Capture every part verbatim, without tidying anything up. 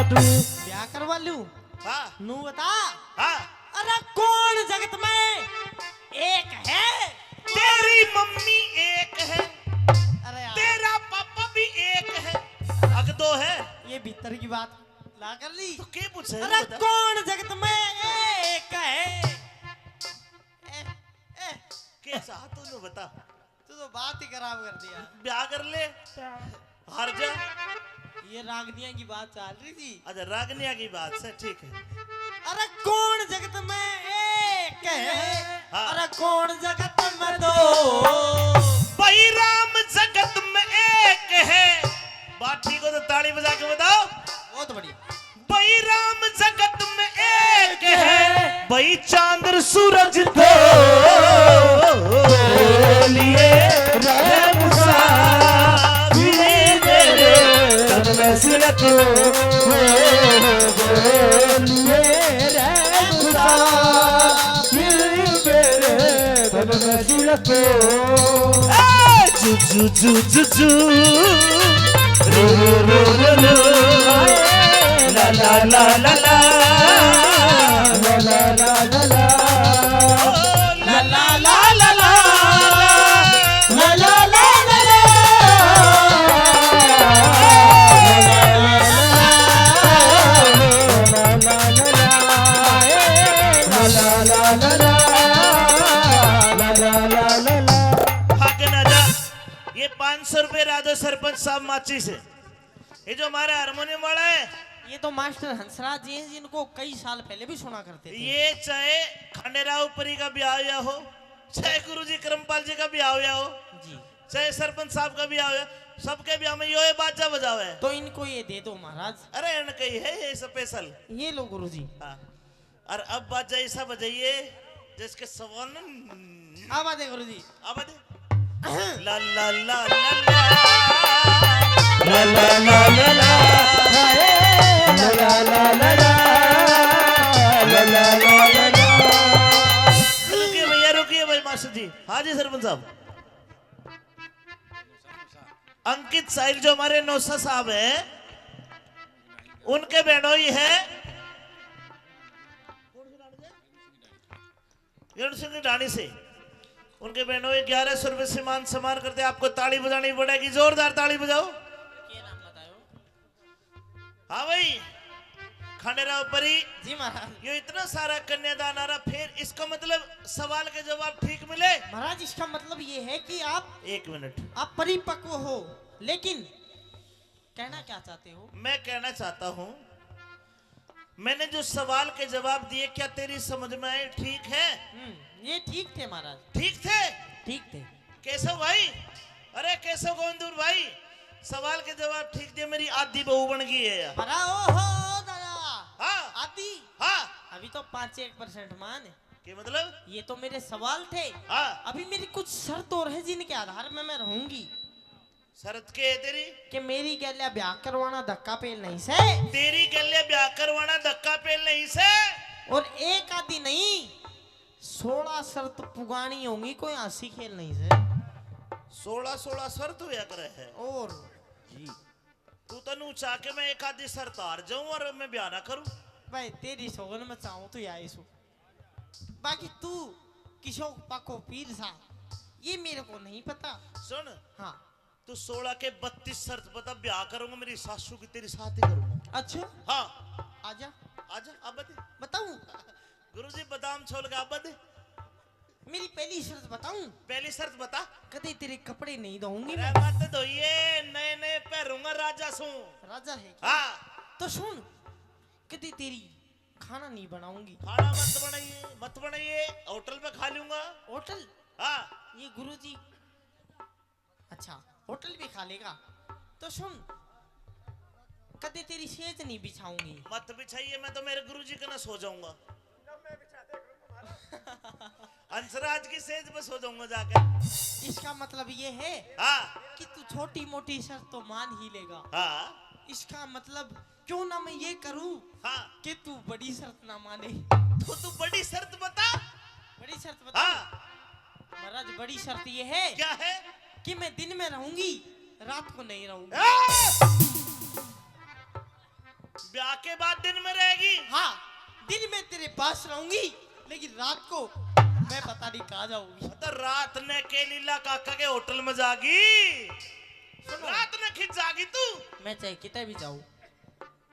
ब्याह करवा लूं? हाँ। नू बता। हाँ। अरे कौन जगत में एक है? तेरी मम्मी एक है। अरे यार। तेरा पापा भी एक है। अक दो है। ये भीतर की बात ना कर ली। तो के पूछे? अरे बता। कौन जगत में एक है? ए, ए। के चाह तू नू बता। तू तो बात ही खराब कर दिया। ब्याह कर ले, हार जा। ये रागनिया की बात चल रही थी। अच्छा, रागनिया की बात से, ठीक है। अरे कौन जगत में एक है? हाँ। अरे कौन जगत में दो? भाई राम जगत में एक है। बात ठीक हो तो ताली बजा के बताओ। बहुत बढ़िया। भाई राम जगत में एक है, भाई चांद सूरज दो। बोलिए रे मुसाफिर मेरे, तन में सिलक हो। बोलिए रे मुसाफिर मेरे, तन में सिलक हो। ए, जु, जु, जु, जु, जु। रो, रो, रो, रो, रो। ला, ला, ला, ला, ला। ला, ला, ला, ला, ला। ला, ला, ला, ला, ला। ला, ला, ला, ला, ला। ला, ला, ला, ला। ला, ला, ला, ला। ला, ला, ला, ला, ला। भाग ना जा। ये पाँच सौ रुपए राजो सरपंच साहब माची से। ये जो हमारा हारमोनियम वाला है, ये तो मास्टर हंसराज जी हैं, जिनको कई साल पहले भी सुना करते थे। ये चाहे खंडेराव परी का ब्याह हुआ हो, चाहे गुरुजी करमपाल जी का ब्याह हुआ हो, जी। चाहे सरपंच साहब का ब्याह हुआ, सबके ब्याह में यो ये बाजा बजावे। तो इनको ये दे दो महाराज। अरे इनका ही है ये स्पेशल। ये लो गुरुजी। हाँ। और अब बाजा ऐसा बजाइए जिसके सवाल न आवा दे गुरुजी। आवा दे। ला ला ला ला ला। ला ला ला ला ला। ला ला ला ला ला। ला ला ला ला ला। रुकिए भैया, रुकिए भाई मास्टर जी। हाँ जी सरपंच साहब। अंकित साहिल जो हमारे नौसा साहब हैं, उनके बहनोई है। रेणु सिंह की ढाणी से उनके बहनों ये ग्यारह सौ रुपए से मान सम्मान करते, आपको ताली बजानी पड़ेगी, जोरदार ताली बजाओ। हाँ भाई, खंडेराव परी। जी महाराज। यो इतना सारा कन्यादान आ रहा, फिर इसका मतलब सवाल के जवाब ठीक मिले? महाराज, इसका मतलब ये है कि आप एक मिनट। आप परिपक्व हो, लेकिन कहना क्या चाहते हो? मैं कहना चाहता हूँ, मैंने जो सवाल के जवाब दिए, क्या तेरी समझ में आए? ठीक है? हम्म, ये ठीक थे महाराज। ठीक थे? ठीक थे। केशव भाई, अरे केशव गोविंदपुर भाई, सवाल के जवाब ठीक दिए, मेरी आधी बहू बन गई है यार। अरे ओहो दादा। हाँ। आधी? हाँ। अभी तो पाँच एक परसेंट मान है। के मतलब? ये तो मेरे सवाल थे। हाँ। अभी मेरी कुछ शर्त और है जिनके आधार में मैं रहूंगी। शर्त के है तेरी? कि मेरी गैल्या ब्याह करवाना धक्का पेल नहीं से। तेरी गैल्या ब्याह करवाना धक्का पेल नहीं से। और एक आधी नहीं, सोलह शर्त पुगानी होंगी, कोई हंसी खेल नहीं से। सोलह, सोलह शर्त होया करे है। और? जी। तू तन्नू चाह के मैं एक आधी शर्त हार जाऊं और मैं ब्याह ना करूं? भाई, तेरी सोगन में चाहूं तो या इशू। बाकी तू किशोर पाको पीर सा, ये मेरे को नहीं पता। सुन। हाँ। तू सोलह के बत्तीस शर्त बता, ब्याह करूंगा, मेरी सासू की तेरी शादी करूंगा। अच्छा? हाँ। आजा। आजा, अब दे। बताऊं? गुरुजी, बादाम छोल के अब दे। मेरी पहली शर्त बताऊं? पहली शर्त बता। कदे तेरे कपड़े नहीं धोऊंगी अरे मैं। मत धोइए, नए नए पहरूंगा, राजा सूं। राजा है क्या? हाँ। तो सुन, कदे तेरी खाना नहीं बनाऊंगी। खाना मत बनाइए, मत बनाइए, होटल पे खा लूंगा। होटल? हाँ। ये गुरुजी, अच्छा, होटल भी खा लेगा। तो सुन, कदे तेरी सेज नहीं बिछाऊंगी। मत बिछाइए, मैं तो मेरे गुरुजी के ना सो जाऊंगा। हंसराज की सेज पे सो जाऊंगा जाके। इसका मतलब ये है हाँ। कि तू छोटी मोटी शर्त तो मान ही लेगा। हाँ। इसका मतलब क्यों ना मैं ये करूं हाँ। कि तू बड़ी शर्त ना माने। तो तू बड़ी शर्त बता। बड़ी शर्त बता। हाँ। महाराज, बड़ी शर्त ये है क्या है? कि मैं दिन में रहूंगी, रात को नहीं रहूंगी। ए! ब्याह के बाद दिन में रहेगी? हाँ, दिन में तेरे पास रहूंगी, लेकिन रात को मैं पता नहीं कहाँ जाऊंगी। तो रात ने के लीला काका के होटल में जागी? सुनो। रात ने खिंच जागी तू? मैं चाहे किते भी जाऊं।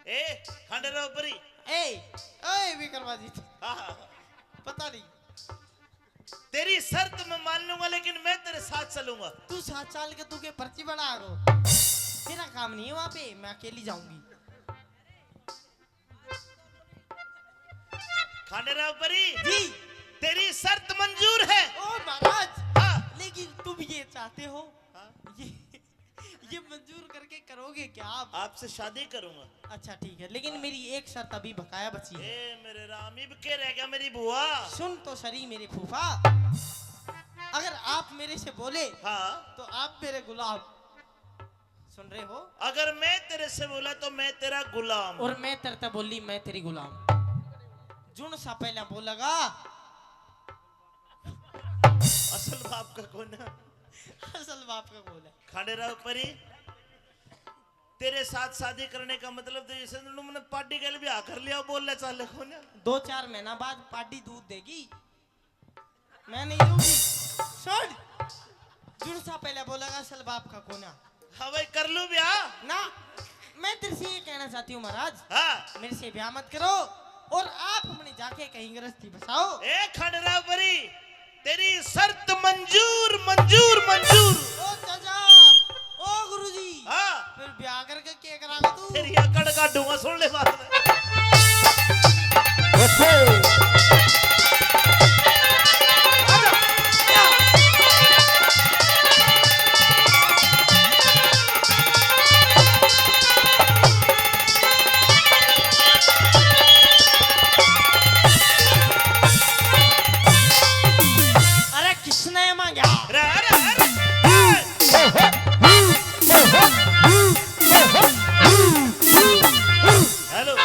ए, खंडेराव परी। ए, ए, विक्रमाजीत। हाँ, हाँ, हाँ। पता नहीं। तेरी शर्त मैं मान लूंगा, लेकिन मैं तेरे साथ चलूंगा। तू साथ चल के तू के पर्ची बना रो। तेरा काम नहीं है वहां पे, मैं अकेली जाऊंगी। खंडेराव परी जी। तेरी शर्त मंजूर है। ओ महाराज। हाँ। लेकिन तुम ये चाहते हो, हाँ। ये, ये मंजूर करके करोगे क्या आप? आपसे शादी करूंगा। अच्छा ठीक है, लेकिन मेरी एक शर्त अभी बकाया बची है। ए मेरे राम, इब के रह गया मेरी बुआ? सुन तो सरी मेरे फूफा, अगर आप मेरे से बोले, हाँ। तो आप मेरे गुलाम। सुन रहे हो? अगर मैं तेरे से बोला तो मैं तेरा गुलाम। और मैं तेरे ते बोली मैं तेरी गुलाम। जुण सा पहला बोलेगा। असल बाप का कौन है? असल बाप का कौन है? खंडेराव परी, तेरे साथ शादी करने का मतलब तो इसे मैंने पार्टी के लिए भी आ कर लिया, बोल ले चाले कौन है? दो चार महीना बाद पार्टी दूध देगी। मैं नहीं दूंगी। सुन, जुड़ सा पहले बोलेगा, असल बाप का कोना। हाँ भाई, कर लूं ब्याह? ना, मैं तेरे से ये कहना चाहती हूँ महाराज, हाँ। मेरे से ब्याह मत करो और आप अपनी जाके कहीं गृहस्थी बसाओ। ए खंडेराव परी, तेरी शर्त मंजूर, मंजूर, मंजूर। ओ चाचा, ओ गुरुजी, हाँ। फिर ब्याह करके के करांगा तू? तेरी अकड़ काटूंगा, सुन ले बात। अरे किसने मांगा? अरे, अरे, अरे, अरे। हेलो।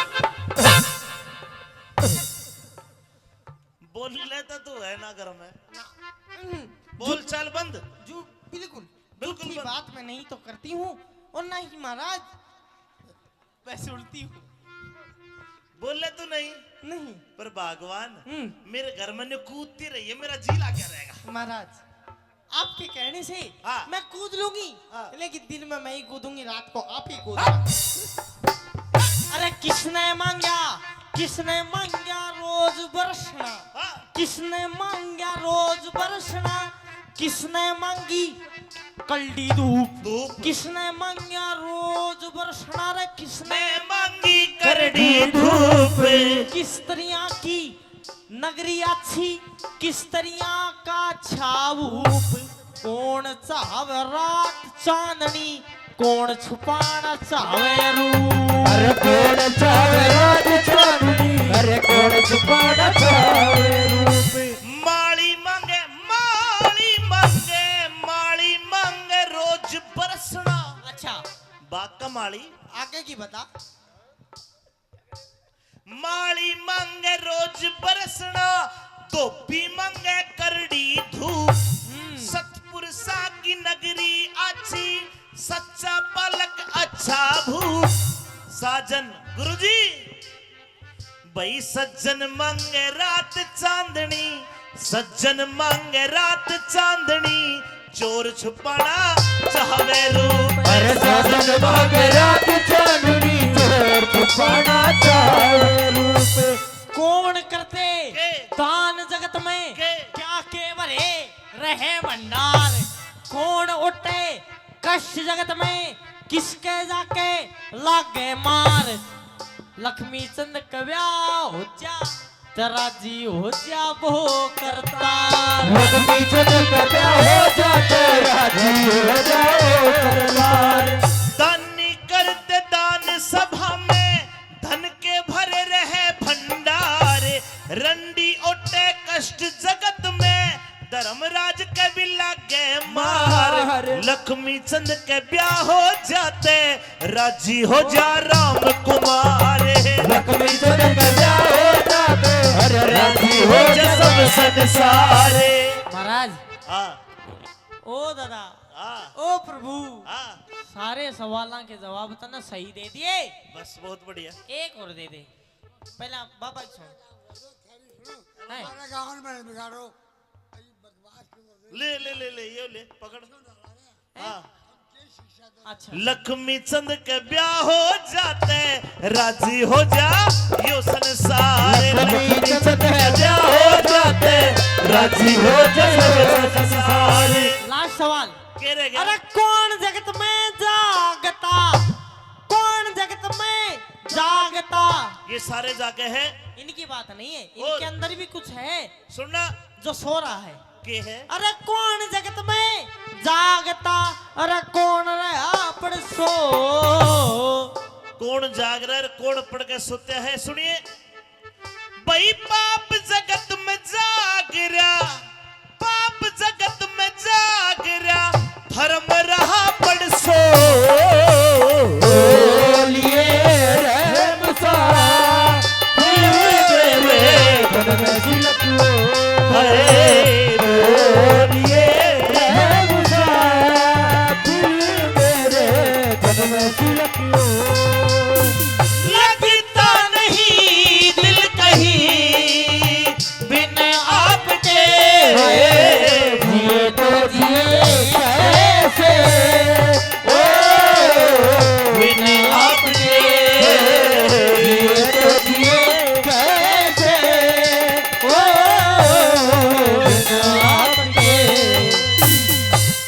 बोल लेता तू है ना घर में। ना। बोल चाल बंद। जू-, बिल्कुल। बिल्कुल झूठी बंद। बात मैं नहीं तो करती हूँ और ना ही महाराज मैं सुनती हूँ। बोल ले तू नहीं। नहीं। पर भगवान, हम्म। मेरे घर में न्यू कूदती रही है, मेरा जी लाग गया रहेगा। महाराज, आपके कहने से हाँ। मैं कूद लूंगी, हाँ। लेकिन दिन में मैं ही कूदूंगी, रात को आप ही कूदना। हाँ। अरे किसने मांग्या, किसने मांग्या रोज बरसना? हाँ। किसने मांग्या रोज बरसना? किसने मांगी कलडी धूप? धूप। किसने मांग्या रोज बरसना रे? किसने मैं मांगी करड़ी धूप। किस तरिया की नगरी आछी, किस तरिया का छावूप। कौन चाहवे रात चांदनी, कौन छुपाना चाहवे रूप। अरे कौन चाहवे रात चांदनी, अरे कौन छुपाना चाहवे रूप। माली मांगे, माली मांगे, माली मांगे रोज बरसना। अच्छा। बाग का माली। आगे की बता। माली मांगे रोज बरसना, धोबी मांगे करड़ी धूप। हम्म। सतपुरुषा की नगरी आछी, सच्चा बालक अच्छा भूप। साजन, गुरुजी, भाई सज्जन मांगे रात चांदनी, सज्जन मांगे रात चांदनी, चोर छुपाना चाहवे रूप। अरे साजन मांगे रात चांदनी, चोर छुपाना चाहवे रूप। कौन करते के? दान जगत में के? क्या के भरे रहे भंडार। कौन उठे कष्ट जगत में, किसके जाके लागे मार। लक्ष्मी चंद का ब्याह हो जा, ते राजी हो जा वो करतार। लक्ष्मी चंद का ब्याह हो जा, ते राजी हो जा वो करतार। दानी करते दान सभा में, धन के भरे रहे भंडार। रंडी ओटे कष्ट जगत में, धर्मराज के भी लागे मार। मार। लक्ष्मी चंद के ब्याह हो जाते, राजी हो जा राम कुमार। लक्ष्मी चंद के ब्याह हो जाते, अरे राजी हो जा सब संसार। महाराज, हाँ। ओ दादा, हाँ। ओ प्रभु, हाँ। सारे सवालों के जवाब तने सही दे दिए। बस, बहुत बढ़िया। एक और दे दे। पहला बाबा की सुन। हैं? हमारे गाँव में बिगाड़ो। ले, ले, ले, ले, ये ले, पकड़। हैं? हाँ। अच्छा। लक्ष्मी चंद के ब्याह हो जाते, राजी हो जा यो संसार। लक्ष्मी चंद के ब्याह हो जाते, राजी हो जा यो संसार। लास्ट सवाल। के रह गया? अरे कौन जगत में जागता, कौन जगत में जागता? ये सारे जागे हैं। इनकी बात नहीं है, और इनके अंदर भी कुछ है। सुनना। जो सो रहा है। के है? अरे कौन जगत में जागता, अरे कौन रहा पड़सो? कौन जाग रहा है, कौन पड़ के सोते हैं? सुनिए भाई, पाप जगत में जाग रहा, पाप जगत में जाग रहा, धर्म रहा पड़सो।